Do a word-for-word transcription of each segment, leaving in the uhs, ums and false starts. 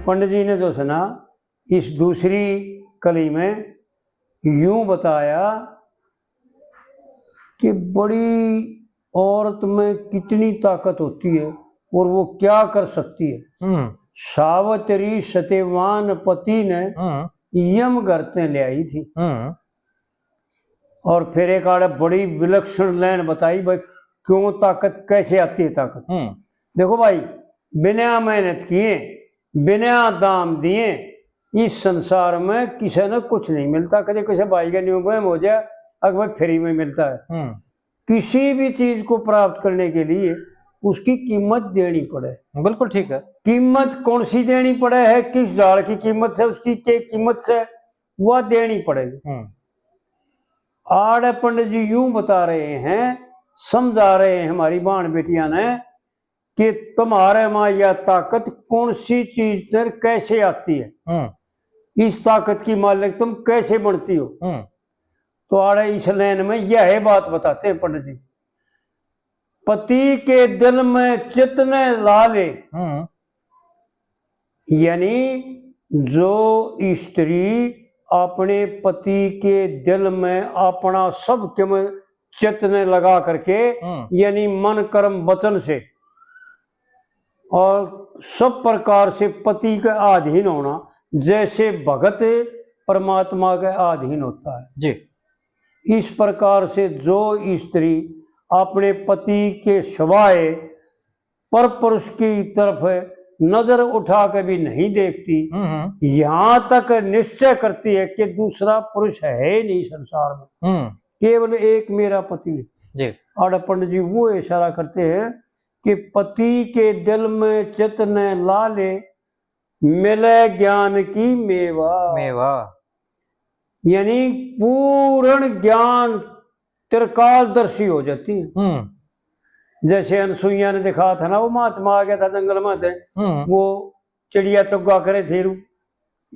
पंडित जी ने जो है ना, इस दूसरी कली में यूं बताया कि बड़ी औरत में कितनी ताकत होती है और वो क्या कर सकती है। हम्म। सावित्री सत्यवान पति ने हम्म। यम घर ते ले आई थी। हम्म। और फिर एक आड़े बड़ी विलक्षण लाइन बताई, भाई, क्यों ताकत, कैसे आती है ताकत। हम्म। देखो भाई, बिना मेहनत किए, बिना दाम दिए इस संसार में किसी ने कुछ नहीं मिलता। कदे किसी भाई का न्यू बहम हो जाए, अगर भाई फ्री में मिलता है। हम्म। किसी भी चीज को प्राप्त करने के लिए उसकी कीमत देनी पड़े। बिल्कुल ठीक है। कीमत कौन सी देनी पड़े है, किस ढाल की कीमत से, उसकी के कीमत से, वह देनी पड़ेगी। हम्म। आड़े पंडित जी यूं बता रहे हैं, समझा रहे हैं हमारी बहन बेटियां ने कि तुम्हारे मां यह ताकत कौन सी चीज से, कैसे आती है, हम्म। इस ताकत की मालिक तुम कैसे बनती हो। हम्म। तो आड़े इस लाइन में यह बात बताते हैं पंडित जी, पति के दिल में चित ने ला ले। हम्म। यानी जो स्त्री अपने पति के दिल में अपना सब के में चित ने लगा करके, हम्म। यानी मन, कर्म, वचन से और सब प्रकार से पति के अधीन होना, जैसे भगत परमात्मा के अधीन होता है। जी। इस प्रकार से जो स्त्री अपने पति के सिवाय पर पुरुष की तरफ नजर उठा के भी नहीं देखती, हम्म, हम्म। यहाँ तक निश्चय करती है कि दूसरा पुरुष है ही नहीं संसार में, हम्म। केवल एक मेरा पति है। जी। आड़े पंडित जी वो इशारा करते हैं कि पति के दिल में चित ने ला ले, मिले ज्ञान की मेवा। मेवा। यानी पूर्ण ज्ञान त्रिकालदर्शी हो जाती है। हम्म। जैसे अनसुईया ने दिखा था ना, वो महात्मा आ गया था जंगल में थे, हम्म। वो चिड़िया चुग्गा करे थे,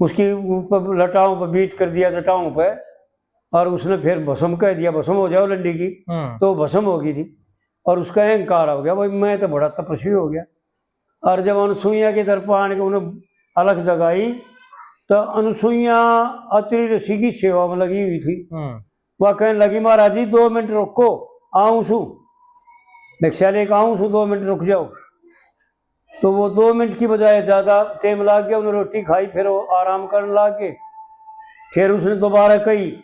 उसकी ऊपर लटाओं पर बीट कर दिया, जटाओं पे, और उसने फिर भस्म कह दिया, "भस्म हो जाओ लंडी की।" हम्म। तो भस्म हो गई थी और उसका अहंकार हो गया, "भाई, मैं तो बड़ा तपस्वी हो गया।" और जब अनसुईया की तरफ आने के उन्हें अलख जगाई, तो अनसुईया अत्रि ऋषि की सेवा में लगी हुई थी। हम्म। वह कहने लगी, "महाराज जी, दो मिनट रुको, आऊं सू, भिक्षा लेकर आऊं सू, दो मिनट रुक जाओ।" तो वो दो मिनट की बजाय ज्यादा टाइम लाग गया, उन्हें रोटी खाई, फिर वो आराम करने लाग गए। फिर उसने दोबारा कही,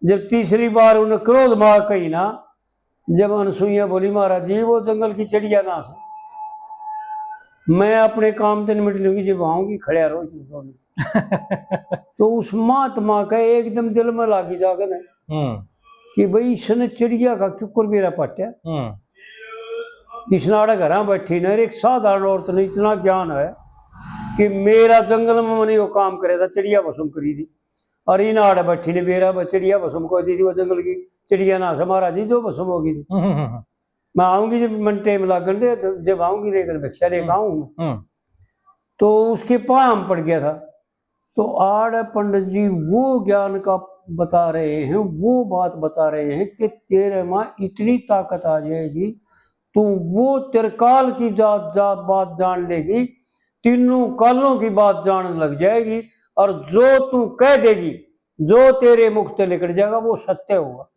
जब तीसरी बार उन्हें क्रोध में कही ना, जब अनसुईया बोली, "महाराज जी, वो जंगल की चिड़िया ना सै, मैं अपने काम ते निमट लूंगी, जब आऊंगी खड़े रहो तुम दोनों।" तो उस महात्मा का एकदम दिल में लागी जागन है हम्म। कि भाई, इसने चिड़िया का क्यों कर बेरा पाट्या? हम्म। इसने आड़े घरां बैठी ने, एक साधारण औरत ने इतना ज्ञान है कि मेरा जंगल में मने यो काम करे था, चिड़िया भस्म करी थी, और इन आड़े बैठी ने बेरा ब-, चिड़िया भस्म कर दी थी, वो जंगल की चिड़िया ना सै, महाराज जी, जो भस्म होगी थी। हम्म, हम्म, हम्म। मैं आऊंगी जब मन टाइम लागन दे, तो जब आऊंगी लेकर भिक्षा लेकर हम्म। आऊंगी। हम्म। तो उसके पाँव पड़ गया था। तो आड़े पंडित जी वो ज्ञान का बता रहे हैं, वो बात बता रहे हैं कि तेरे में इतनी ताकत आ जाएगी, तू वो त्रिकाल की जा, जा, बात जान लेगी, तीनों कालों की बात जानने लग जाएगी, और जो तू कह देगी, जो तेरे मुख से निकल जाएगा, वो सत्य होगा,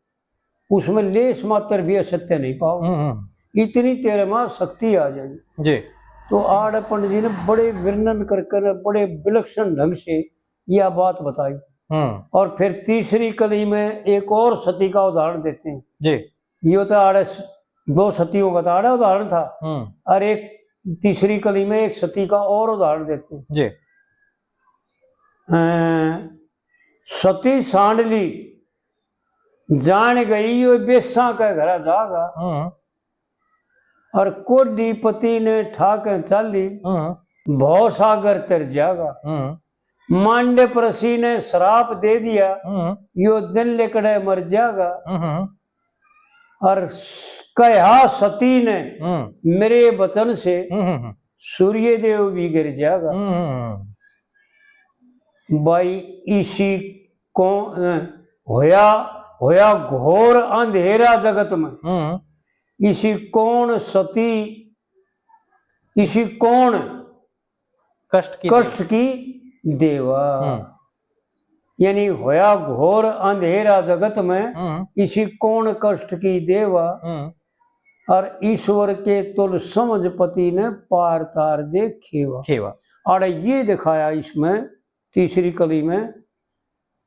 उसमें लेश मात्र भी असत्य नहीं पाओ। हम्म, हम्म। इतनी तेरे में शक्ति आ जाएगी। जी। तो आड़े पंडित जी ने बड़े वर्णन कर कर, बड़े विलक्षण ढंग से यह बात बताई। हम्म। और फिर तीसरी कली में एक और सती का उदाहरण देते हैं। जी। यो तो आड़े स-, दो सतियों का तो आड़े उदाहरण था, हम्म। और एक तीसरी कली में एक सती का और उदाहरण देते हैं। जी। अ, सती सांडली जान गई, यो बेसां के घरा जागा। हम्म। और कोढ़ीपति ने ठाके चाली, हम्म। भव सागर तर जागा। हम्म। मांडप ऋषि ने श्राप दे दिया, हम्म। यो दिन लिकड़े मर जागा। हम्म। और कहा सती ने हम्म। मेरे वचन से हम्म, हम्म, हम्म। सूर्य देव भी गिर जागा। हम्म, हम्म, हम्म। भाई, इसी कौन, अ, होया, होया घोर अंधेरा जगत में। हम्म। इसी कौन सती, इसी कौन कष्ट की कष्ट की देवा। हम्म। यानी होया घोर अंधेरा जगत में, हम्म। इसी कौन कष्ट की देवा। हम्म। और ईश्वर के तुल समझ पति ने पार तार दे खेवा। खेवा। और ये दिखाया इसमें तीसरी कली में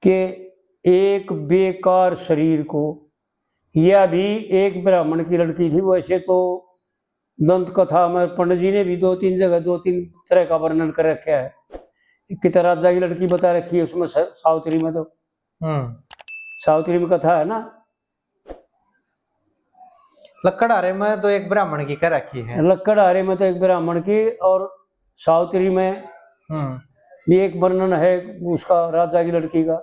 कि एक बेकार शरीर को, यह भी एक ब्राह्मण की लड़की थी। वैसे तो दंत कथा में पंडित जी ने भी दो तीन जगह दो तीन तरह का वर्णन कर रखा है। एक की तो राजा की लड़की बता रखी है उसमें सा-, सावित्री में तो। हम्म। सावित्री में कथा है ना। लक्कड़हारे में तो एक ब्राह्मण की कर रखी है। लक्कड़हारे में तो एक ब्राह्मण की, और सावित्री में हम्म। भी एक वर्णन है उसका, राजा की लड़की का।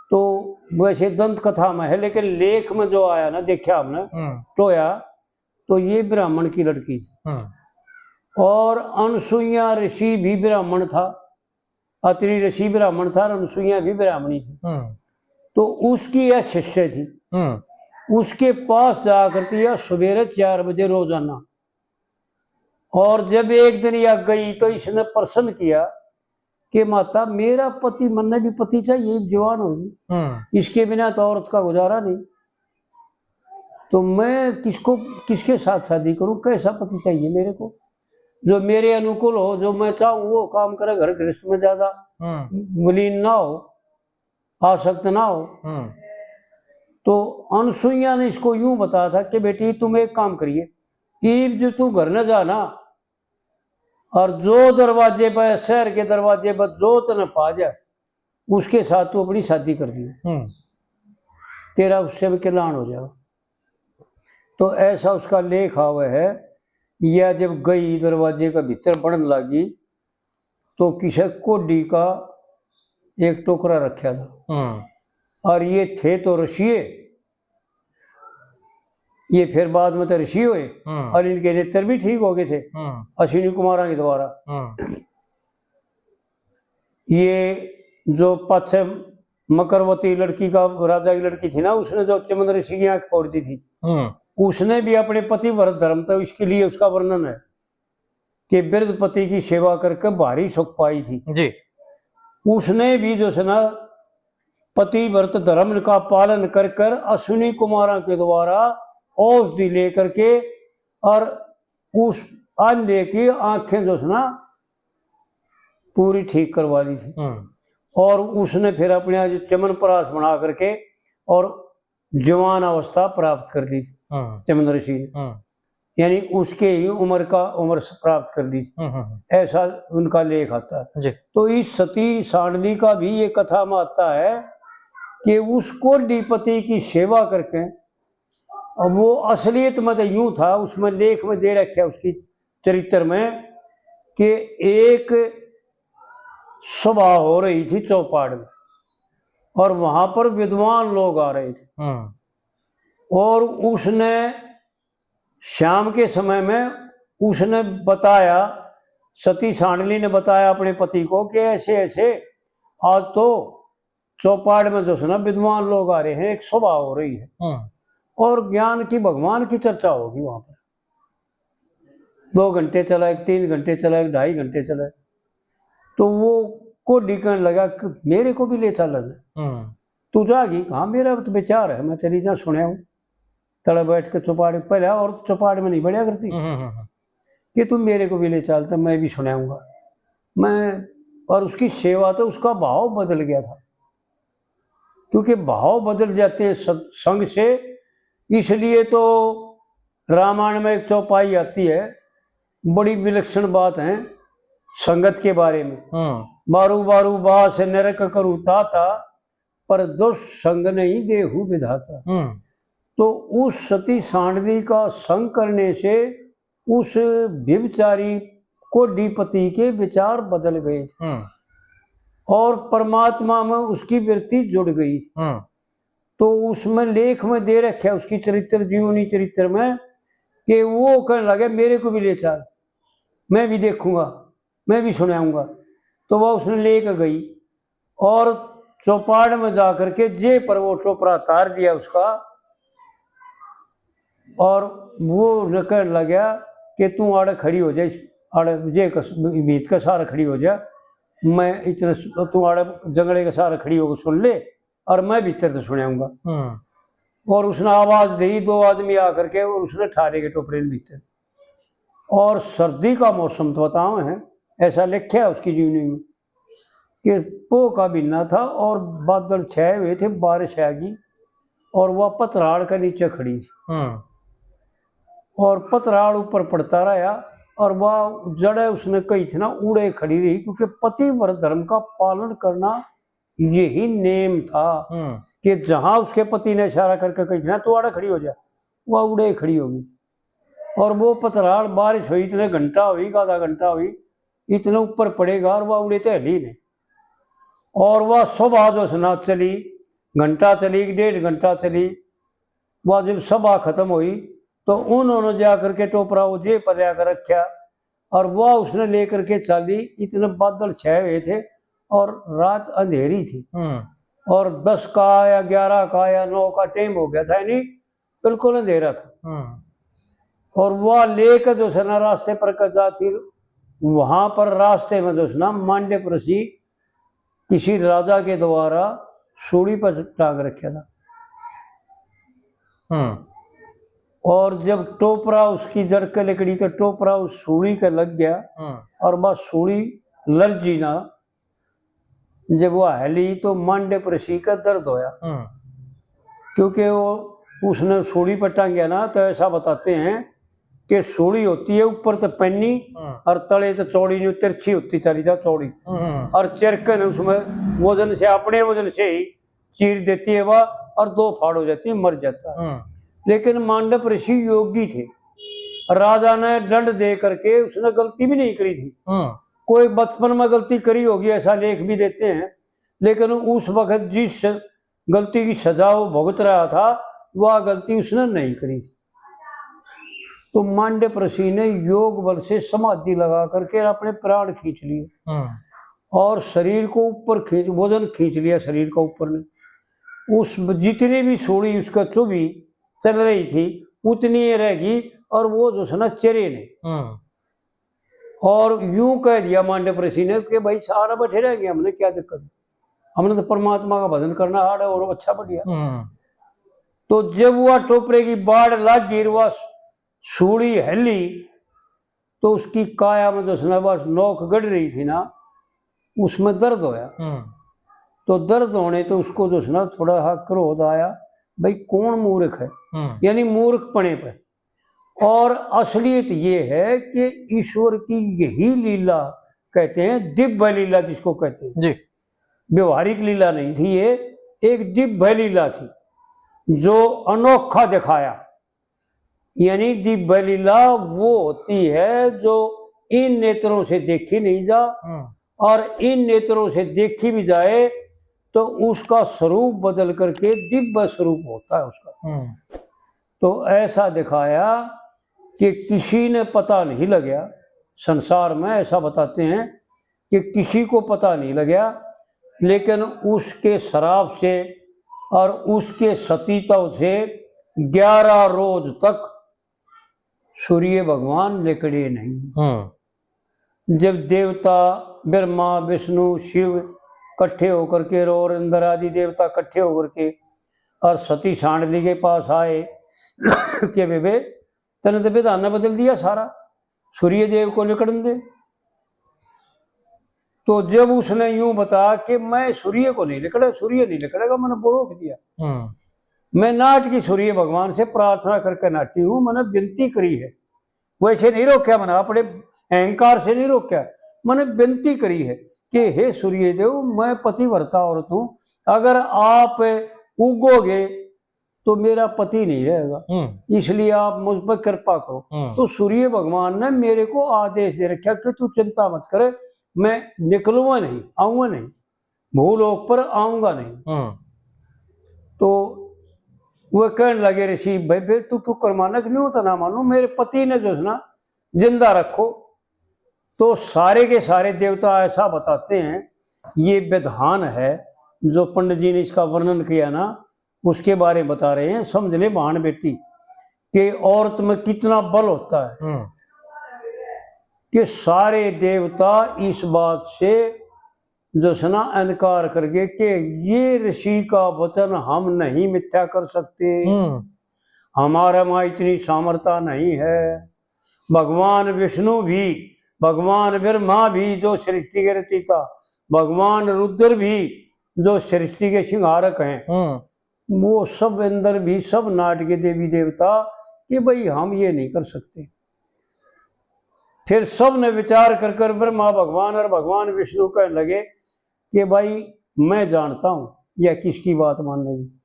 तो वैसे दंत कथा में है, लेकिन लेख में जो आया ना, देखा हमने, हम्म। टोया, तो ये ब्राह्मण की लड़की थी। हम्म। और अनसुईया ऋषि भी ब्राह्मण था, अत्रि ऋषि ब्राह्मण था और अनसुईया भी ब्राह्मणी थी। हम्म। तो उसकी यह शिष्य थी। हम्म। उसके पास जाया करती है सवेरे चार बजे रोजाना। और जब एक दिन यह गई तो इसने प्रश्न किया कि माता, मेरा पति, मन्ने भी पति चाहिए, जवान होगी, हम्म। इसके बिना तो औरत का गुजारा नहीं। तो मैं किसको, किसके साथ शादी करूं? कैसा पति चाहिए मेरे को, जो मेरे अनुकूल हो, जो मैं चाहूं वो काम करे, घर गृहस्थ में ज्यादा हम्म। विलीन ना हो, आसक्त ना हो। हम्म। तो अनसुईया ने इसको यूं बताया था कि बेटी, तुम एक काम करिए, ईब जो तू घर न जा ना, और जो दरवाजे पर, शहर के दरवाजे पर जो तने पा जाए, उसके साथ तू अपनी शादी कर दियो, हम्म। तेरा उससे भी कल्याण हो जाएगा। तो ऐसा उसका लेख आवे है। या जब गई, दरवाजे का भीतर बढ़न लगी, तो किसे कोडी का एक टोकरा रखा था। हम्म। और ये थे तो ऋषिये, ये फिर बाद में तो ऋषि हुए, हम्म। और इनके नेत्र भी ठीक हो गए थे, हम्म। अश्विनी कुमारा के द्वारा। हम्म। ये जो पाछे मकरवती लड़की का, राजा की लड़की थी ना, उसने जो चमन ऋषि की आंख फोड़ दी थी, हम्म। उसने भी अपने पतिव्रत धर्म, तो इसके लिए उसका वर्णन है कि वृद्ध पति की सेवा करके भारी सुख पाई थी। जी। उसने भी जो है ना, पतिव्रत धर्म का पालन कर कर अश्विनी कुमारा के द्वारा औषधि लेकर के और उस अंधे की आंखें जो है ना, पूरी ठीक करवा ली थी। हम्म। और उसने फिर अपने आज च्यवनप्राश बना करके और जवान अवस्था प्राप्त कर ली थी हम्म। चमन ऋषि ने। हम्म। यानी उसके ही उम्र का, उम्र स-, प्राप्त कर ली थी। हम्म, हम्म, हम्म। ऐसा उनका लेख आता है। जी। तो इस सती सांडली का भी ये कथा में आता है कि उस कोडीपति की सेवा करके, अब वो असलियत में तो यूं था, उसमें लेख में दे रखे उसकी चरित्र में कि एक सभा हो रही थी चौपाड़ में, और वहां पर विद्वान लोग आ रहे थे। हम्म। और उसने शाम के समय में उसने बताया, सती सांडली ने बताया अपने पति को कि ऐसे ऐसे आज तो चौपाड़ में जो है ना विद्वान लोग आ रहे हैं, एक सभा हो रही है हम्म। और ज्ञान की, भगवान की चर्चा होगी वहां पर। दो घंटे चला, एक तीन घंटे चला, एक ढाई घंटे चला, तो वो कोडी कहने लगा कि मेरे को भी ले चल। हम्म। तू जागी? हाँ, मेरा तो विचार है, मैं चली जा, सुनाऊं। तले बैठ के चौपाड़, पहले औरत चौपाड़ में नहीं बढ़िया करती हम्म, हम्म, हम्म। कि तू मेरे को भी ले चल तो मैं भी सुनाऊंगा। मैं, और उसकी सेवा, तो उसका भाव बदल गया था, क्योंकि भाव बदल जाते हैं सत-, संग से। इसलिए तो रामायण में एक चौपाई आती है, बड़ी विलक्षण बात है संगत के बारे में। हम्म। बारू बारू बास नरक करू ताता, पर दुष्ट संग नहीं देहु विधाता। हम्म। तो उस सती सांडली का संग करने से उस व्यभिचारी कोडीपति के विचार बदल गए थे हम्म। और परमात्मा में उसकी वृत्ति जुड़ गई। हम्म। तो उसमें लेख में दे रखे उसकी चरित्र, जीवनी चरित्र में, कि वो कहने लगे मेरे को भी ले चल, मैं भी देखूंगा, मैं भी सुनाऊंगा। तो वह उसने लेके गई और चौपाड़ में जा करके जे पर वो टोपरा तार दिया उसका, और वो उसने कहने लग गया कि तू आड़े खड़ी हो जा, इस आड़े जे कस-, भीत के सारे खड़ी हो जा, मैं इतने स-, तू आड़े जंगले के सारे खड़ी होकर सुन ले और मैं भीतर से सुनाऊंगा। हम्म। और उसने आवाज दी, दो आदमी आकर के, और उसने ठारे के टोपरे ने भीतर। और सर्दी का मौसम तो बताओ है, ऐसा लिखा है उसकी जीवनी में कि पो का महीना था और बादल छाए हुए थे, बारिश आ गई और वह पतराड़ के नीचे खड़ी थी। हम्म। और पतराड़ ऊपर पड़ता रहा और वह जड़े उसने कही थी ना, उड़े खड़ी रही, क्योंकि पतिव्रत धर्म का पालन करना यही नेम था हम्म। कि जहां उसके पति ने इशारा करके कही थी ना, "तू आड़े खड़ी हो जा", वह उड़े खड़ी होगी। और वो पतराड़ बारिश हुई, इतने घंटा हुई, आधा घंटा हुई, इतने ऊपर पड़ेगा और वह उड़े तो हली नहीं। और वह सुबह जो सना चली, घंटा चली, डेढ़ घंटा चली, वह जब सभा खत्म हुई तो उन्होंने जाकर के टोपरा वो जेब पर लेकर रखा और वह उसने लेकर के चाली। इतने बादल छाए हुए थे और रात अंधेरी थी हम्म। और दस का या ग्यारह का या नौ का टाइम हो गया था, यानी बिल्कुल अंधेरा था। हम्म। और वह लेकर जो है ना रास्ते पर कदा थी, वहां पर रास्ते में जो है ना मांडव ऋषि किसी राजा के द्वारा सूली पर टांग रखा था। हम्म। और जब टोपरा उसकी जड़ के लिकड़ी तो टोपरा उस सूली के लग गया हम्म। और बस सूली लर्जी ना, जब वो हली तो मांडव ऋषि का दर्द होया। हम्म। क्योंकि वो उसने सूली पर टांग्या ना, तो ऐसा बताते हैं कि सूली होती है ऊपर तो पैनी हम्म। और तले तो चौड़ी, न्यू तिरछी होती चली जा चौड़ी। हम्म। और चिरकन उसमें वजन से, अपने वजन से ही चीर देती है वह और दो फाड़ हो जाती है, मर जाता है। हम्म। लेकिन मांडव ऋषि योगी थे, राजा ने दंड दे करके उसने गलती भी नहीं करी थी। हम्म। कोई बचपन में गलती करी होगी, ऐसा लेख भी देते हैं, लेकिन उस वक्त जिस गलती की सजा वो भुगत रहा था, वह गलती उसने नहीं करी थी। तो मांडव ऋषि ने योग बल से समाधि लगा करके अपने प्राण खींच लिए हम्म। और शरीर को ऊपर खींच, वजन खींच लिया शरीर का ऊपर ने। उस जितनी भी सूली उसका चुभी चल रही थी, उतनी ही रहेगी और वो जो है ना चरे नहीं। हम्म। और यूं कह दिया मांडव ऋषि ने कि भाई, सारा बैठे रहेंगे, हमने क्या दिक्कत है, हमने तो परमात्मा का भजन करना आड़ है और अच्छा बढ़िया। हम्म। तो जब वह टोपरे की बाड़ लाग गई, वह सूली हली, तो उसकी काया में जो है ना बस नोक गड़ रही थी ना, उसमें दर्द होया। हम्म। तो दर्द होने तो उसको जो है ना थोड़ा सा क्रोध आया, भाई कौन मूर्ख है, हम्म। यानी मूर्खपने पे। और असलियत ये है कि ईश्वर की यही लीला कहते हैं, दिव्य लीला जिसको कहते हैं। जी। व्यवहारिक लीला नहीं थी ये, एक दिव्य लीला थी जो अनोखा दिखाया। यानी दिव्य लीला वो होती है जो इन नेत्रों से देखी नहीं जा, हम्म। और इन नेत्रों से देखी भी जाए तो उसका स्वरूप बदल करके दिव्य स्वरूप होता है उसका। हम्म। तो ऐसा दिखाया कि किसी ने पता नहीं लगा, संसार में ऐसा बताते हैं कि किसी को पता नहीं लगा, लेकिन उसके शराब से और उसके सतीत्व से ग्यारह रोज तक सूर्य भगवान लिकड़े नहीं। हम्म। जब देवता ब्रह्मा, विष्णु, शिव इकट्ठे होकर के और इंद्र आदि देवता इकट्ठे होकर के और सती सांडली के पास आए कि बेबे, तने तो विधान ने बदल दिया सारा, सूर्य देव को लिकड़न दे। तो जब उसने यूं बताया कि मैं सूर्य को नहीं लिकड़ा, सूर्य नहीं लिकड़ेगा, मैंने वो रोक दिया। हम्म। मैं नाटकी सूर्य भगवान से प्रार्थना करके नाटी हूं, मैंने विनती करी है, वैसे नहीं रोका मैंने, अपने अहंकार से नहीं रोका, मैंने विनती करी है कि हे सूर्य देव, मैं पतिव्रता औरत हूं, अगर आप उगोगे तो मेरा पति नहीं रहेगा, हम्म। इसलिए आप मुझ पर कृपा करो। हम्म। तो सूर्य भगवान ने मेरे को आदेश दे रखा कि तू चिंता मत करे, मैं निकलूंगा नहीं, आऊंगा नहीं, भूलोक पर आऊंगा नहीं। हम्म। तो वह कहने लगे, ऋषि भाई, फिर तू क्यों कर मानक नहीं होता? ना मानू, मेरे पति ने जो है ना जिंदा रखो। तो सारे के सारे देवता ऐसा बताते हैं, ये विधान है जो पंडित जी ने इसका वर्णन किया ना, उसके बारे में बता रहे हैं। समझ ले बहन बेटी कि औरत में कितना बल होता है। हम्म। कि सारे देवता इस बात से जो है ना इनकार कर गए कि ये ऋषि का वचन हम नहीं मिथ्या कर सकते। हम्म। हमारे में इतनी सामर्थ्य नहीं है। भगवान विष्णु भी, भगवान ब्रह्मा भी जो सृष्टि के रचयिता, भगवान रुद्र भी जो सृष्टि के संहारक हैं, हम्म। वो सब अंदर भी सब नाट के देवी देवता कि भाई हम ये नहीं कर सकते। फिर सब ने विचार कर कर ब्रह्मा भगवान और भगवान विष्णु कहने लगे कि भाई मैं जानता हूं यह किसकी बात मान रही,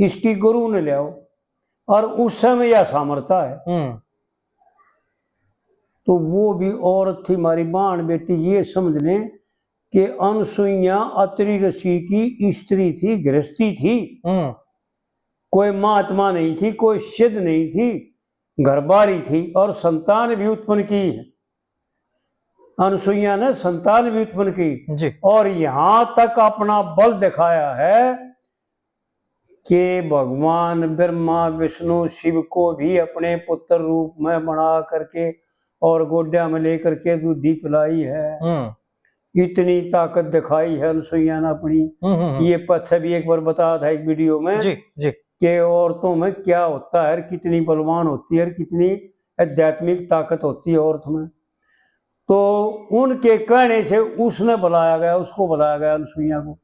इसकी गुरु ने ले आओ। और उस समय यह सामर्थ्य है। हम्म। तो वो भी औरत थी, हमारी बहन बेटी, ये समझ लें कि अनसुईया अत्रि ऋषि की स्त्री थी, गृहस्थी थी। हम्म। कोई महात्मा नहीं थी, कोई सिद्ध नहीं थी, घर बारी थी और संतान भी उत्पन्न की है। अनसुईया ने संतान भी उत्पन्न की जी। और यहां तक अपना बल दिखाया है कि भगवान ब्रह्मा विष्णु शिव को भी अपने पुत्र रूप में बना करके और गोड्या में लेकर के दूधी पिलाई है। हम्म। इतनी ताकत दिखाई है अनसुईया ने अपनी। हम्म, हम्म, हम्म। ये पीछे भी एक बार बताया था एक वीडियो में जी, जी। कि औरतों में क्या होता है, कितनी बलवान होती है और कितनी आध्यात्मिक ताकत होती है औरत में। तो उनके कहने से उसने बुलाया गया, उसको बुलाया गया अनसुईया को।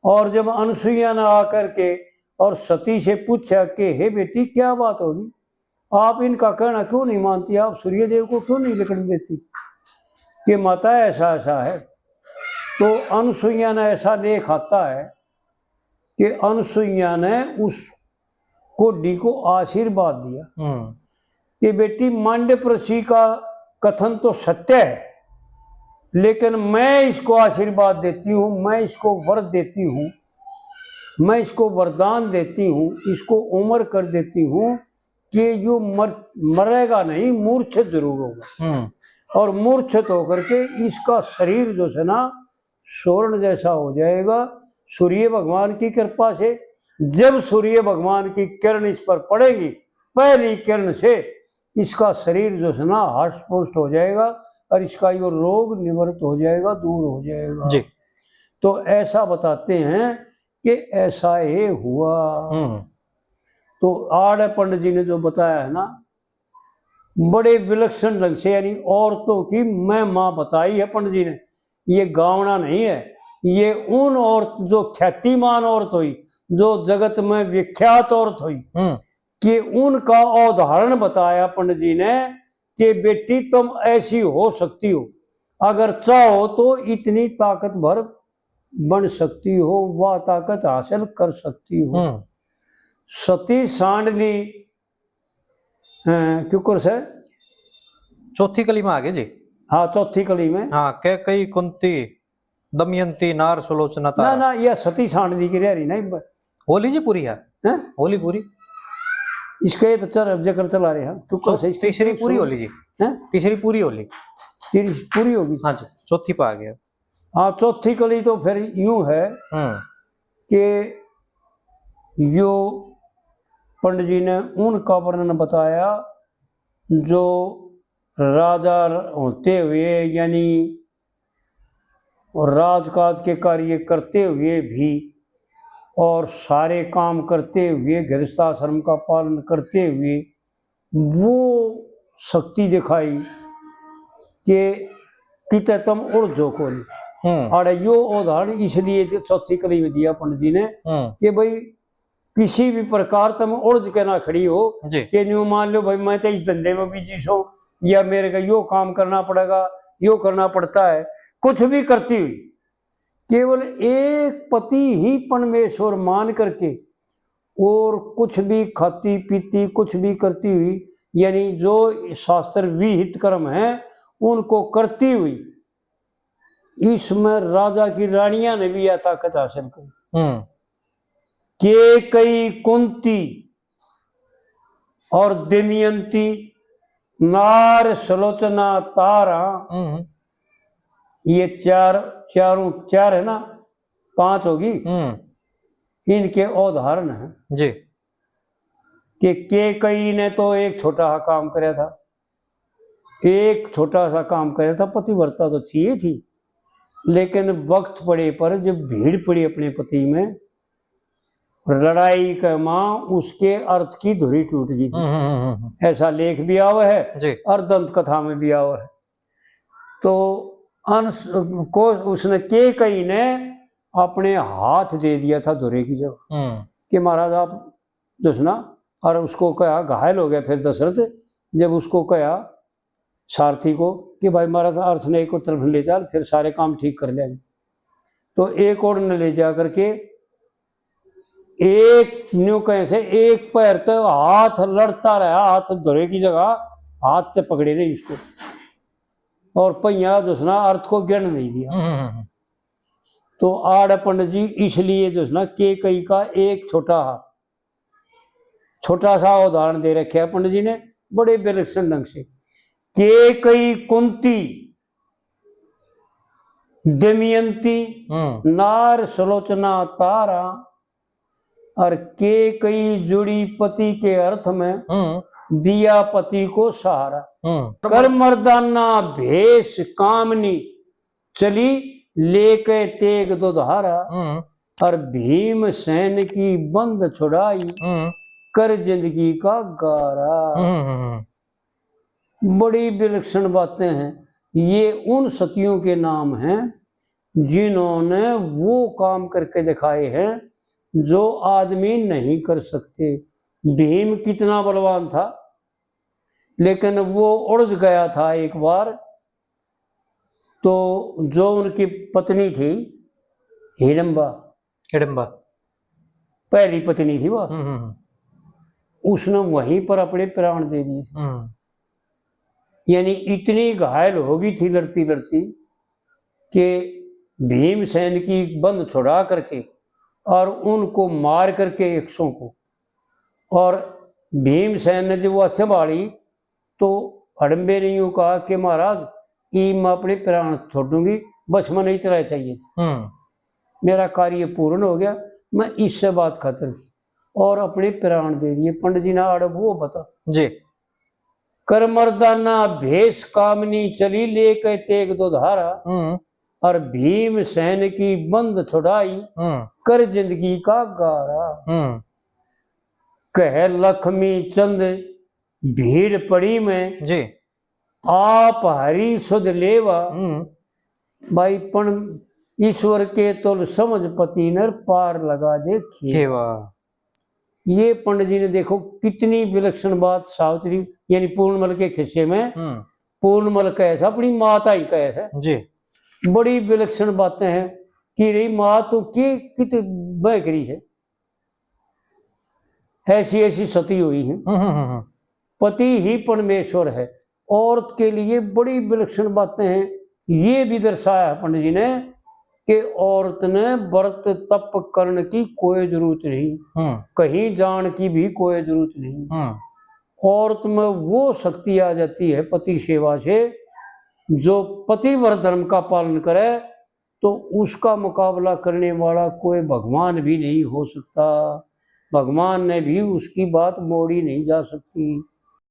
और जब अनसुईया ने आकर के और सती से पूछा कि हे बेटी, क्या बात होगी, आप इनका कहना क्यों नहीं मानती, आप सूर्यदेव को क्यों नहीं लिखने देती कि माता ऐसा ऐसा है? तो अनसुईया ने, ऐसा लेख आता है कि अनसुईया ने उस कोढ़ी को आशीर्वाद दिया हम्म। कि बेटी, मांडव ऋषि का कथन तो सत्य है, लेकिन मैं इसको आशीर्वाद देती हूँ, मैं इसको वर देती हूँ, मैं इसको वरदान देती हूँ, इसको उम्र कर देती हूँ कि यो मर मरेगा नहीं, मूर्छित जरूर होगा। हम्म। और मूर्छित होकर के इसका शरीर जो है ना, स्वर्ण जैसा हो जाएगा सूर्य भगवान की कृपा से। जब सूर्य भगवान की किरण इस पर पड़ेगी, पहली किरण से इसका शरीर जो है ना हष्ट पुष्ट हो जाएगा और इसका यो रोग निवृत्त हो जाएगा, दूर हो जाएगा। जी। तो ऐसा बताते हैं कि ऐसा ही हुआ। हम्म। तो आड़े पंडित जी ने जो बताया है ना, बड़े विलक्षण ढंग से, यानी औरतों की महिमा बताई है पंडित जी ने। ये गावना नहीं है, ये उन औरत जो ख्यातिमान औरत हुई, जो जगत में विख्यात औरत हुई, हम्म। कि उनका उदाहरण बताया पंडित जी ने कि बेटी, तुम ऐसी हो सकती हो, अगर चाहो तो इतनी ताकतवर बन सकती हो, वह ताकत हासिल कर सकती हो। हम्म। सती सांडली, अ, क्यों कर से? चौथी कली में आ गए जी। हाँ, चौथी कली में। हाँ, कैकई, कुंती, दमयंती, नार, सुलोचना, ना, तारा। ना, ये सती सांडली की रह रही ना, ब- होली जी पूरी है। हैं? होली पूरी। इसका ये तो चल, जिक्र चला रहे हैं। क्यों कर चौ-, से? इसकी तीसरी पूरी होली जी। हैं? तीसरी पूरी होली। तीसरी पूरी होगी। हाँ जी, चौथी पे आ गया। हाँ, चौथी कली तो फिर यूं है हम्म। कि यो पंडित जी ने उनका वर्णन बताया जो राजा होते हुए, यानी राजकाज के कार्य करते हुए भी और सारे काम करते हुए, गृहस्थ आश्रम का पालन करते हुए वो शक्ति दिखाई कि किते तुम उलझो कोनी। हम्म। अरे यो उदाहरण इसलिए जो चौथी कली में दिया पंडित जी ने हम्म। कि भाई किसी भी प्रकार तुम उलझ के ना खड़ी हो जी। कि न्यू मान लो भाई मैं तो इस धंधे में बिजी सो या मेरे को यो काम करना पड़ेगा, यो करना पड़ता है, कुछ भी करती हुई केवल एक पति ही परमेश्वर मान करके और कुछ भी खाती पीती, कुछ भी करती हुई, यानी जो शास्त्र विहित कर्म है उनको करती हुई, इसमें राजा की रानियां ने भी यह ताकत हासिल करी। हम्म। कैकई, कुंती और दमयंती, नार, सुलोचना, तारा, हम्म। ये चार, चारों, चार है ना, पांच होगी, हम्म। इनके उदाहरण हैं जी। कि कैकई ने तो एक छोटा सा काम करया था, एक छोटा सा काम करे था, पतिव्रता तो थी ही थी, लेकिन वक्त पड़े पर जब भीड़ पड़ी अपने पति में, लड़ाई के मां उसके अर्थ की धुरी टूट गई थी। हम्म, हम्म, हम्म, हम्म। ऐसा लेख भी आवा है जी। और दंत कथा में भी आवा है। तो अंश को उसने, केकई ने अपने हाथ दे दिया था धुरे की जगह हम्म। कि महाराज आप जो है ना, और उसको कहा, घायल हो गया फिर दशरथ, जब उसको कहा सारथी को कि भाई महाराज अर्थ ने एक और तरफ ले चल, फिर सारे काम ठीक कर लेंगे। तो एक और ने ले जा करके एक न्यू कहे से एक पैर तो हाथ लड़ता रहा, हाथ धुरे की जगह हाथ से पकड़े रहे इसको, और पहिया जो है ना अर्थ को गिण नहीं दिया। हम्म, हम्म, हम्म। तो आड़ पंडित जी इसलिए जो है ना केकई का एक छोटा हाथ, छोटा सा उदाहरण दे रखे है पंडित जी ने बड़े विलक्षण ढंग से। केकई कुंती दमयंती हम्म। नार सुलोचना तारा, और केकई जुड़ी पति के अर्थ में हम्म। दिया पति को सहारा। हम्म। कर मर्दाना भेष कामनी चली लेके तेग दुधारा, हम्म। और भीमसेन की बंध छुड़ाई हम्म। कर जिंदगी का गारा। हम्म, हम्म, हम्म। बड़ी विलक्षण बातें हैं। ये उन सतियों के नाम हैं जिन्होंने वो काम करके दिखाए हैं जो आदमी नहीं कर सकते। भीम कितना बलवान था, लेकिन वो उलझ गया था एक बार। तो जो उनकी पत्नी थी हिडम्बा, हिडम्बा। पहली पत्नी थी वो, हम्म, हम्म, हम्म। उसने वहीं पर अपने प्राण दे दिए। हम्म। यानी इतनी घायल हो गई थी लड़ती लड़ती कि भीमसेन की बंध छुड़ा करके और उनको मार करके यक्षों को, और भीमसेन ने जब वह संभाली तो हडम्बे ने यूं कहा कि महाराज, ई मैं अपने प्राण छोड़ूंगी, बस मैंने इतना ही चाहिए। हम्म। मेरा कार्य पूर्ण हो गया, मैं इससे बात खत्म थी। और अपने प्राण दे दिए। पंडित जी ने आड़े वो बता। जी। कर मर्दाना भेष कामनी चली लेके तेग दुधारा, हम्म। और भीमसेन की बंध छुड़ाई, हम्म। कर जिंदगी का गारा। हम्म। कह लक्ष्मी चंद भीड़ पड़ी में जी। आप हरि सुध लेवा। हम्म। भाई, पण ईश्वर के तुल समझ पति नर पार लगा दे खेवा। खेवा। ये पंडित जी ने देखो कितनी विलक्षण बात सावित्री यानी पूर्णमल के खिस्से में, हम्म। पूर्णमल कहे से, अपनी माता ही कहे से। जी। बड़ी विलक्षण बातें हैं कि रे माँ तू के कित बह करी है। ऐसी ऐसी सती हुई है। हम्म, हम्म, हम्म। पति ही परमेश्वर है। औरत के लिए बड़ी विलक्षण बातें हैं। ये भी दर्शाया है पंडित जी ने कि औरत ने व्रत तप करने की कोई जरूरत नहीं, हम्म। कहीं जान की भी कोई जरूरत नहीं। हम्म। औरत में वो शक्ति आ जाती है पति सेवा से, जो पतिव्रत धर्म का पालन करे तो उसका मुकाबला करने वाला कोई भगवान भी नहीं हो सकता। भगवान ने भी उसकी बात मोड़ी नहीं जा सकती।